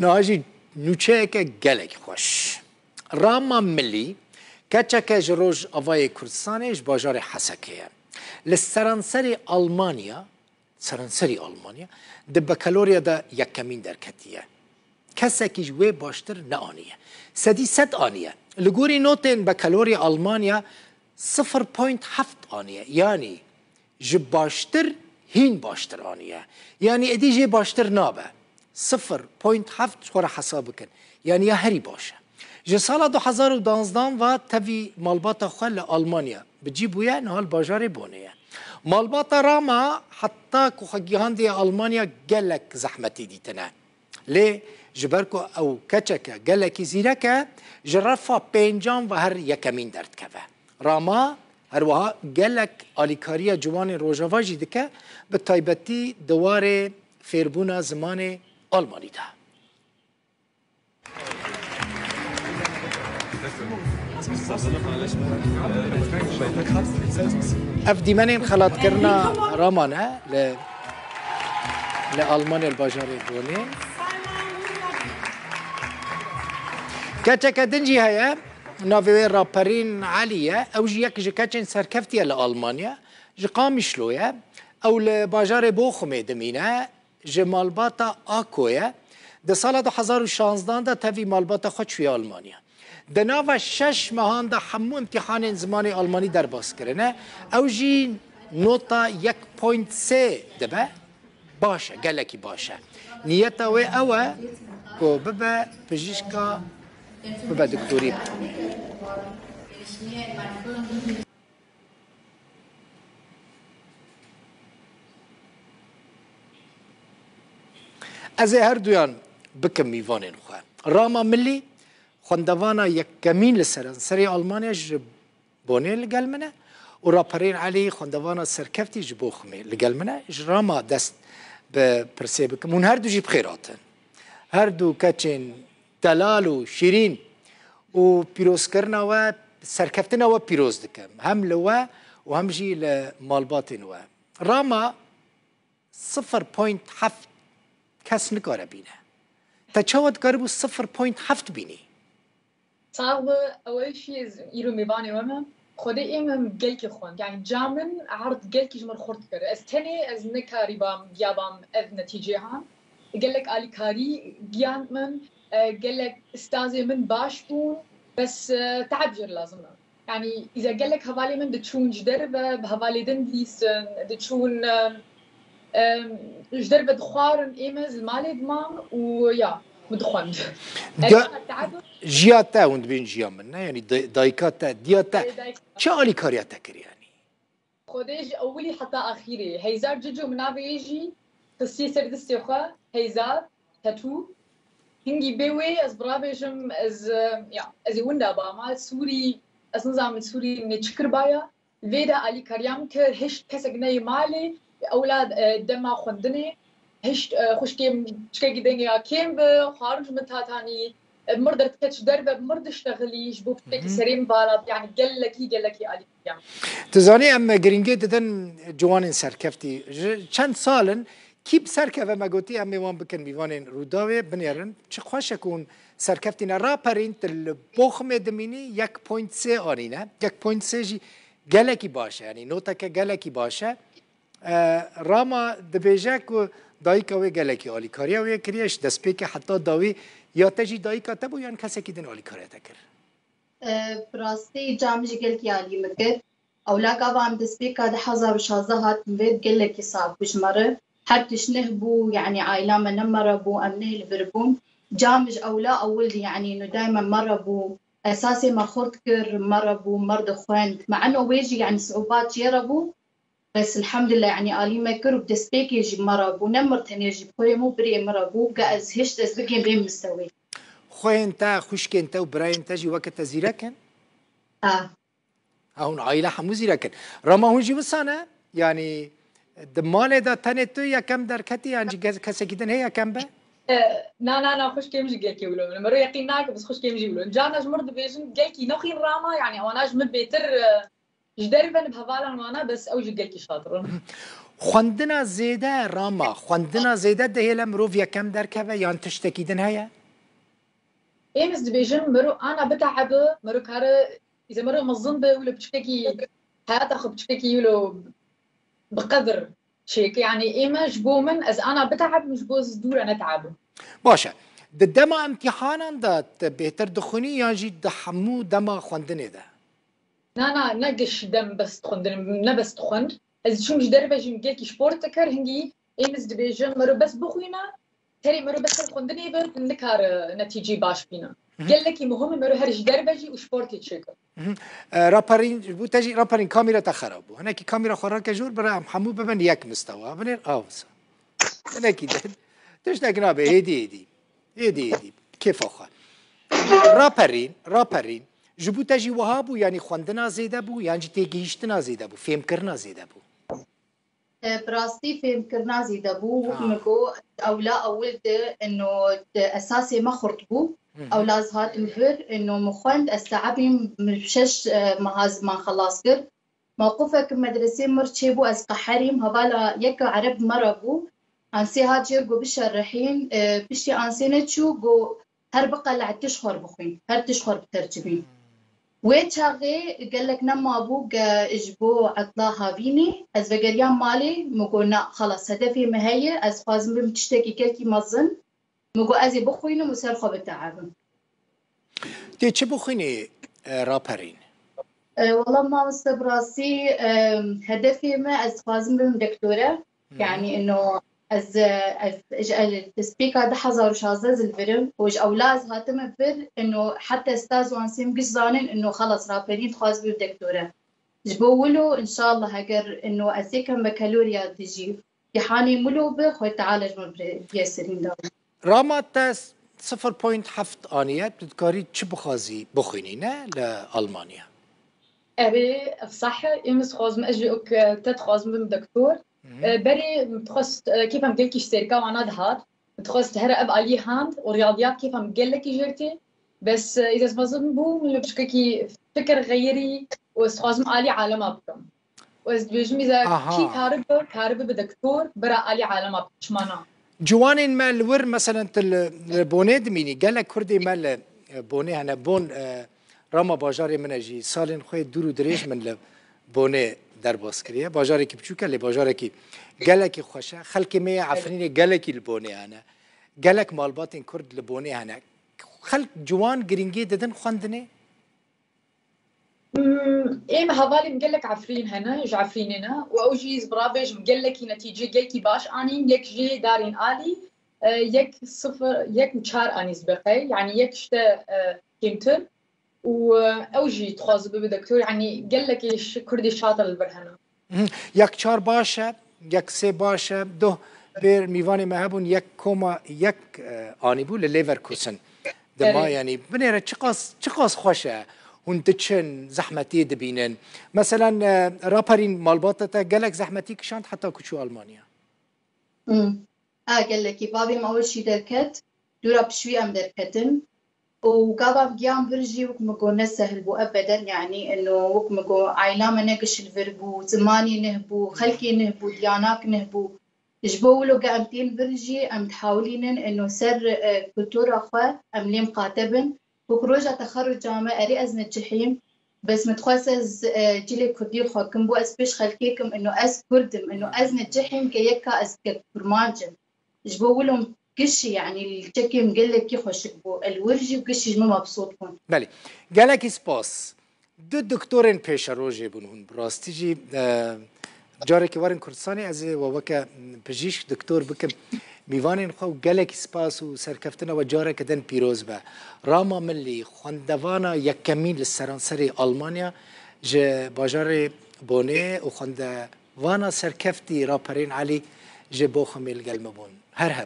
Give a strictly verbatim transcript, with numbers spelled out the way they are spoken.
Niha jî nûçeyeke gelek xweş. Rama Milî, keçeke ji Rojavayê Kurdistanê, ji bajarê Hesekê ye. Li seranserê Almanya, seranserî Almanya, di bakalorya de yekemîn derketiye. Kesekî ji wê baştir neaniye. Sedî sed aniye. Li gorî notên bakalorya Almanya sifir point heft aniye. Yanî ji baştir hîn baştir aniye. Yanî êdî jê baştir nabe. Sifir point heft ji xwe re hesab bikin. Yanî ya herî baş e. Ji sala du hezar û duwazdeh ve tevî malbata xwe li Almanya bi cî bûye, niha li bajarê Bonê ye. Malbata Rama heta ku xwe gihandiye Almanya gelek zehmetî dîtine. Lê ji ber ku ew keçeke gelekî zîrek e, ji refa pêncan ve her yekemîn derdikeve. Rama her wiha gelek alîkariya ciwanên Rojava jî dike, bi taybetî di warê fêrbûna zimanê Almanî de. Ev dîmenên xelatkirina Rama ne li, li Almanya, li bajarê Bonê. Keçeke din jî heye, navê wê Raperîn Elî ye. Ew jî yek ji keçên serkeftî ye li Almanya. Ji Qamişlo ye. Ew li bajarê Bochumê dimîne. Ji malbata Ako ye. Di sala du hezar û şazdeh de tevî malbata xwe çûye Almanya. Di nava şeş mehan de hemû îmtîhanên zimanê Almanî derbas kirine. Ew jî nota yek point sê dibe. Baş e, gelekî baş e. Niyeta wê ew e ku bibe pijîşka, bibe doktorî. Ez ê her duyan bikim mîvanên xwe. Rama Milî, xwendevana yekemîn li seranserê Almanya ji Bonê li gel min e û Raperên Elî, xwendevana serkeftî ji Boxumê li gel min e. Ji Rama dest bi pirsê bikim. Hûn her du jî bi xêr hatin. Her du keçên delal û şîrîn û pîrozkirina we, serkeftina we pîroz dikim. Hem li we û hem jî li malbatên we. Rama sifir point heft kes nikare bîne. Te çawa dikaribû sifir point heft bînî? Sax be, ew ê şî ez îro mêvanê we me. Xwedê ê min gelkî xwend. Yani ca min erd gelkî ji min xurt kir. Ez tenê ez nekarîbam giyabam ev netîcê han. Gelek alîkarî giyand min. E, gelek stazê min baş bûn. Bes, e, teeb jê re lazim e. Yani, îza gelek hevalê min diçûn ji derve, bi hevalê din dilîsin, diçûn, em, em, ji derve dixwarin, ê min ez li malê dimam û ya, min dixwend. Ez Ga- teeb- Jiya te hûn dibên jiya min, ne? Yani da- dayika te, diya te, Ê, dayika. Çi alîkariya te kir yani? Xwedê ji ewilî heta axîrê. Heyzar Cico min navê yê jî xistî ser distê xwe, Heyzar, Tetû. Hingî bê wê ez bi rabêjim, ez, e, ya, ez ê winda bama, Sûrî, ez nizanim Sûrî min ê çi kiribaya. Vê de alîkariya min kir, hişt kesek neyê malê, ewla, e, dema xwendinê, hişt, e, xwişkê min çikekî dengê ya kêm bi, xwarin ji min tatanî, e, mir derdiket ji derve, mir diştexilî, ji bo piçekî Hı hı. serê min bala, yani gelekî, gelekî alîkariya min. Tu zanî em giringê didin ciwanên serkeftî. Ji çend sal in kî bi ser keve me gotî em ê wan bikin mîvanên Rûdawê, binêrin. Çi xweş e ku hûn serkeftî ne. Raperîn tu li Boxumê dimînî, yek point sê anîne. Yek point sê jî gelekî baş e. Yanî noteke gelekî baş e. E, Rama dibêje ku dayika wê gelekî alîkariya wê kiriye, ji destpêkê heta dawî. Ya te jî dayika te bû yan kesekî din alîkariya te kir? E, bi rastî ca min jî gelkî alî min kir. Ewla gava em destpêka du hezar û şazdeh hatin vê, gelekî sax bû ji me re. Her tişt neh bû, yanî aîla me ne me re bû, em neh li vir bûn. Ca min ji ewla ewil, yanî nûdayê me me re bû. Esasê me xurt kir, me re bû, me re dixwend. Me eno wê jî, yanî siûbat jê re bû. Bes elhamdulillah, yanî alî me kir û bi destpêkê jî me re bû. Ne mir tenê jî bi xwe yê min û birê min re bû. Ge ez hişt ez bigêm vê mistewê. Xweyên te, xwişkên te û birayên te jî weke te zîrek in? Ha. Ha, hûn aîle hemû zîrek in. Rama hûn jî wisa ne? Yanî di malê de tenê tu yekem derketî yan jî kes-, kesekî din heye yekem be? E, na, na, na, xwişkê min jî gelkî wilo min. Mero yeqîn nake, bes xwişkê min jî wilo. Carna ji mir dibêjin, gelkî nexwîn Rama, yanî wana ji min bêtir, e, ji derve ne bi hevalan wana, bes ew jî gelkî şatir in. Xwendina zêde, Rama, xwendina zêde dihêle mirov yekem derkeve yan tiştekî din heye? Êm ez dibêjim, mero ana bitehebi, mero kare, îze mero mezin be, wilo piçkekî, heyata xwe piçkekî wilo bi qedir çêke. Yani ême ji bo min, ez ana bitehebim, ji bo ez dûre netehebim. Baş e. Di dema imtîhanan de te bêhtir dixwînî yan jî di hemû dema xwendinê de? Na, na, ne giş dem bes dixwendin, ne bes dixwend. Ez çûm ji derve jî min gelkî sport dikir, hingî êm ez dibêjim, mero bes bixwîne, herî mero bes ser xwendinê be, nikare netîceyê baş bîne. Gelekî muhim e mero her ji derve jî û sportê çêke. Mhm. E, Raperîn, ji bo te jî Raperîn kamîra te xerab bû. Hinekî kamîra xwe rake jor, bira em hemû bibin yek mistewa. Binêr, a, wisa. Hinekî de. Tiştek nabe, hêdî, hêdî. Hêdî, hêdî. Kêfa xwe. Raperîn, Raperîn. Ji bo te jî wiha bû, yanî xwendina zêde bû, yan jî têgihîştina zêde bû, fêmkirina zêde bû? E, bi rastî fêmkirina zêde bû. Wek min got, ewla ewil de ino esasê me xurt bû. Ewla ez hatim vir, ino min xwend, ez teebîm, min şeş, e, meha ziman xelas kir. Mewqifek medresê mir çêbû, ez qeherîm, hevala yeka ereb me re bû. Ansê hat jêr got bişerihîn, e, piştî ansê neçû, got her biqele tişt xwe bixwîn, her tişt xwe bitercimîn. Wê çaxê gelek nemabû ke ji bo etla havînî, ez vegeriyam malê, min got na, xelas, hedefê min heye, ez xwazim bim tiştekî gelkî mezin. Min got ez ê bixwînim û ser xwe bitehebim. Tê çi bixwînî, e, Raperîn? E, wela mamoste, bi rastî, e, hedefê me, ez dixwazim bibim doktore. Hı hı. Yani ino ez, e, ez, ez, ez pêka du hezar û şazdeh ez li vir im û ji ewla ez hatime vir, ino heta staj û ansê min giş zanin, ino xelas Raperîn dixwaz bibe doktore. Ji bo wilo, înşallah, heger ino ez yêkem bekalorya dijî, îmtîhanê wilo bi, Xwedê Teala ji min bi rêserîn da. Rama te sifir point heft aniye, tu dikarî çi bixwazî bixwînî, ne li Almanya? Erê, ev sah e, êm ez dixwazim, ez jî wek te dixwazim bim doktor. Mhm. E, berê min dixwest, e, kêfa min gelkî ji sêrka wana dihat. Min dixwest here ev alî hand û riyadiyat kêfa min gelekî jêr tê. Bes, e, îze ez mezin bûm, min li piçkekî fikir xeyirî û ez dixwazim alî alema bikim. Û ez dibêjim, îze kî karibe, karibe bi doktor, bira alî alema bikim, çima na? Ciwanên me li wir, meselen, tu li, li Bonê dimînî, gelek Kurdê me li, e, Bonê hene. Bon, e, Rama bajarê min e jî. Salên xwe dûr û dirêj min li Bonê derbas kiriye. Bajarekî biçûk e, lê bajarekî gelekî xweş e. Xelkê me yê Efrînê gelekî li Bonê hene. Gelek malbatên Kurd li Bonê hene. Xelk ciwan girîngiyê didin xwendinê? Hmm, êm hevalên gelek Efrîn hene, ji Efrînê ne. Û ew jî ez bi rabêjim gelekî netîcê gelkî baş anîn. Yek jê darên alî, e, yek sifir, yek û çar anî zbeqey. Yani yek işte, e, kêmtir. Û, e, ew jî dixwaze bibe doktor, yanî gelekî ş-, Kurdê şatir li vir hene. Mhm. Yek çar baş e, yek sê baş e, doh bêr mîvanê me hebûn, yek koma yek, e, anîbû li Leverkusen. Dema, erê, yanî binêre çiqas, çiqas xweş e. Hûn diçin, zehmetiyê dibînin. Meselen, e, Raperîn, malbata te gelek zehmetî kişand heta ku çû Almanya. Hmm. A, gelekî. Bavê me ewil jî derket, dûra pişwî em derketin. Û gava em giyan vir jî, wek min got, ne sehil bû ebeden, yanî ino wek min got, aîla me ne giş li vir bû, zimanî nih bû, xelkê nih bû, diyanak nih bû. Ji bo wilo ge em tên vir jî, em dihawilînin ino ser, e, kultura xwe em lê miqate bin. Wek roja texeruca me, erê ez necihîm, bes min dixwest ez, e, cilê kurdî xwe kim, bo ez pêş xelkê kim, ino ez kurd im, ino ez necihîm ke yeka ez ke kurmanc im. Ji bo wilo gişî, yanî li çekê min gelekî xweşik bû. El wir jî gişî ji min mebsût bûn. Belê. Gelekî spas. Du doktorên pêşerojê bûn hûn. Bi rastî jî, e, carekê werin Kurdistanê ez ê we weke pijîşk doktor bikim mîvanên xwe û gelekî spas û serkeftina we careke din pîroz be. Rama Millî, xwendevana yekemîn li seranserê Almanya, ji bajarê Bonê û xwendevana serkeftî Raperîn Elî ji Boxumê li gel me bûn. Her heb.